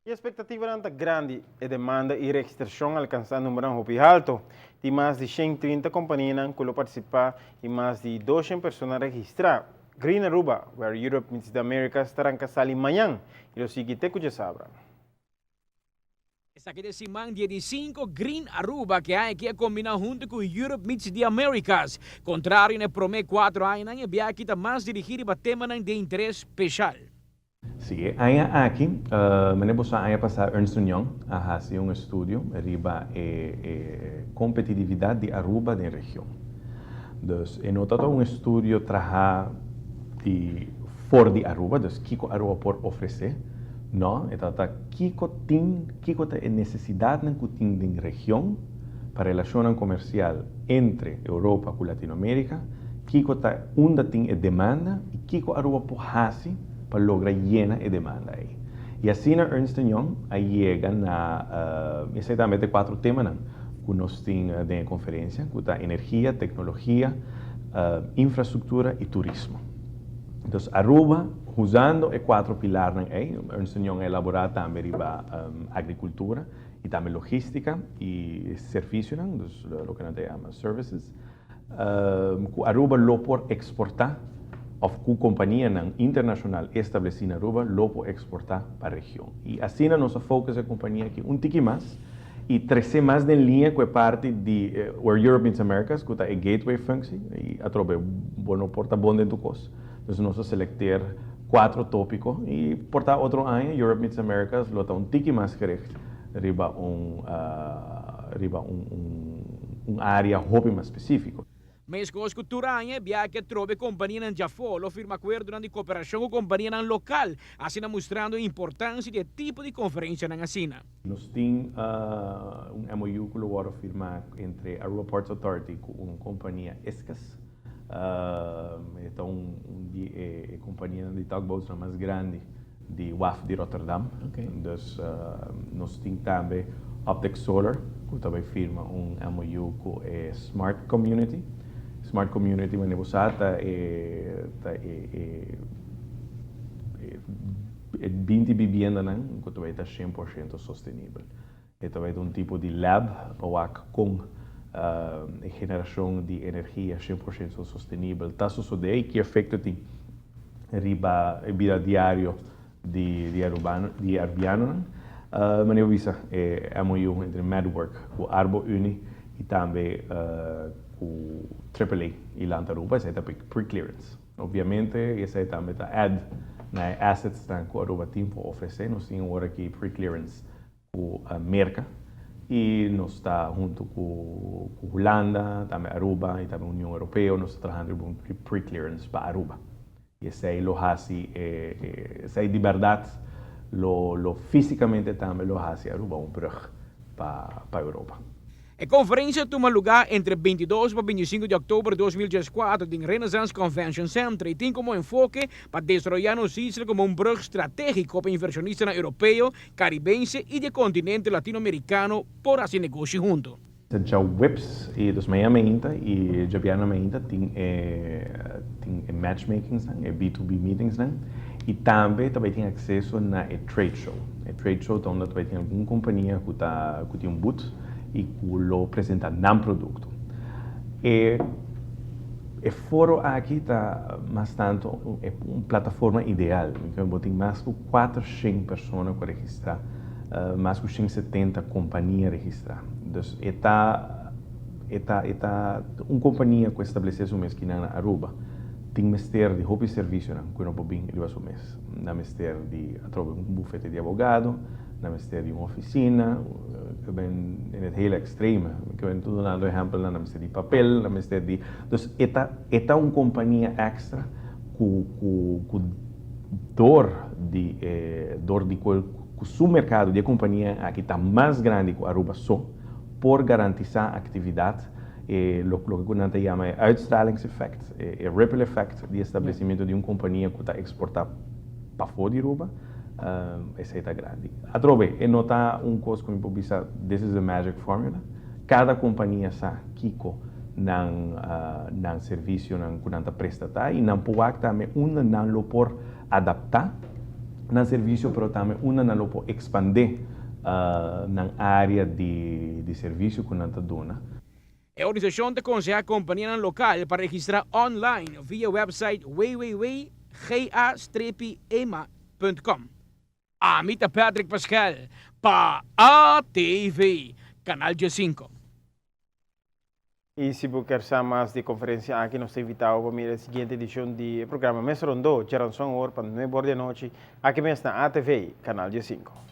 E expectativanan ta grandi, e demanda y registracion a alcansa numbernan hopi halto. Tin mas di 130 companianan cu lo participa y mas di 200 persona registra. Green Aruba, where Europe meets the Americas, ta ranca sali mañan y lo sigui te cu djasabra. Esaki ta siman dia di 5 Green Aruba cu aki a combina hunto cu Europe meets the Americas. Contrario na prome 4 aña, e biaha aki ta mas dirigi pa temanan di interes special. Si, aña aki, manera bo sa, aña pasa Ernst Young a hasi un estudio riba e competitividad di Aruba den region. Dus e no ta un estudio traha di for di Aruba, dus kico Aruba por ofrece, no, e ta kico tin, kico ta e necesidad cu tin den region pa relacion comercial entre Europa cu Latinoamerica, kico ta unda tin e demanda y kico Aruba por hasi pa logra yena e demanda ey. Y asina Ernst Young a yega na esey tambe e cuatro temanan cu nos tin den conferencia, cu ta energia, tecnologia, infrastructura y turismo. Anto, Aruba, usando e cuatro pilarnan ey, Ernst Young a elabora tambe riba agricultura y tambe logistica y servicio, dus loke nan ta yama services, cu Aruba lo por exporta of cu companianan internacional estableci na Aruba lo por exporta pa e region. Y asina nos a focus e compania aki un tiki mas y trece mas den liña cu e parti di Where Europe Meets Americas, cu ta e gateway functie, y atrobe bo no por ta bon den tur cos. Anto nos a selecta cuatro topico y por ta otro aña Europe Meets Americas lo ta un tiki mas gericht riba un area hopi mas specifico. Mescos cu tur aña, biaha aki atrobe companianan di afo lo firma acuerdo di cooperacion cu companianan local, asina mustrando e importancia di e tipo di conferencianan asina. Nos tin un MOU cu lo a firma entre Aruba Ports Authority cu un compania Escas. E un di e compania di tugboats mas grandi di waf di Rotterdam. Dus nos tin tambe Optec Solar, cu tambe a firma un MOU cu e Smart Community. Smart Community, manera bo ta, e 20 viviendanan cu tambe ta 100% sostenibel. E tambe un tipo di lab pa cu generacion di energia 100% sostenibel ta sucede y ki efecto tin riba bida diario di arubano, di arubiano. Manera bo bisa, MOU entre Medwork cu Arbo Unie y tambe cu AAA y Land Aruba, esey ta pre-clearance. Obviamente, esey tambe ta add na assets cu Aruba tin pa ofrece. Nos tin awor aki pre-clearance cu Merca y nos ta hunto cu Hulanda, tambe Aruba y tambe Union Europeo, nos ta trahando un pre-clearance pa Aruba. Y esey lo haci, esey di berdad, lo fisicamente tambe lo haci Aruba un brug pa Europa. E conferencia a tuma luga entre 22 pa 25 di october di 2014 na Renaissance Convention Center y tin como enfoke pa desaroya nos isla como un brug strategico pa inversionista europeo, caribense y di continente latinoamericano por haci negoshi hunto. Djaweps y dus mañan mainta y djabierna mainta tin e matchmakings nan, e B2B meetings nan, y tambe tin acceso na e trade show. E trade show unda tambe tin algun compania cu tin un booth y cu lo presenta nan producto. E foro aki ta mas tanto un plataforma ideal. Anto, tin mas cu 400 persona cu a registra, mas cu 170 compania registra. Dus e ta un compania cu establece su mes na Aruba. Tin mester di hopi servicionan cu no por bin riba su mes. Nan mester di atrobe un bufete di abogado, nan mester di un oficina, ik ben in het hele extreme. Ik ben tur dunando ehempel, nan mester di papel, nan mester di. Dus e ta un compania extra cu door di cu su mercado di compania aki ta mas grandi cu Aruba so por garantisa actividad, loke nan ta yama uitstralingseffect, e ripple effect di establecimento di un compania cu ta exporta pafo di Aruba, esey ta grandi. Atrobe, e no ta un cos cu mi bisa, this is the magic formula. Cada compania sa kico nan servicio nan cu nan ta presta ta y nan por tambe unda nan lo por adapta. Nan servicio, pero tambe unda nan lo por expande nan area di servicio cu nan ta duna. E organisacion ta conseha compania local pa registra online via website www.ga-ema.com. Ami ta Patrick Pascal, pa ATV, Canal 5. Y si bo kier sa mas di e conferencia aki, nos ta invita pa mira e siguiente edicion di programa Mesa Rondo, diaranson awor pa 9 or di anochi, aki mes na ATV, Canal 5.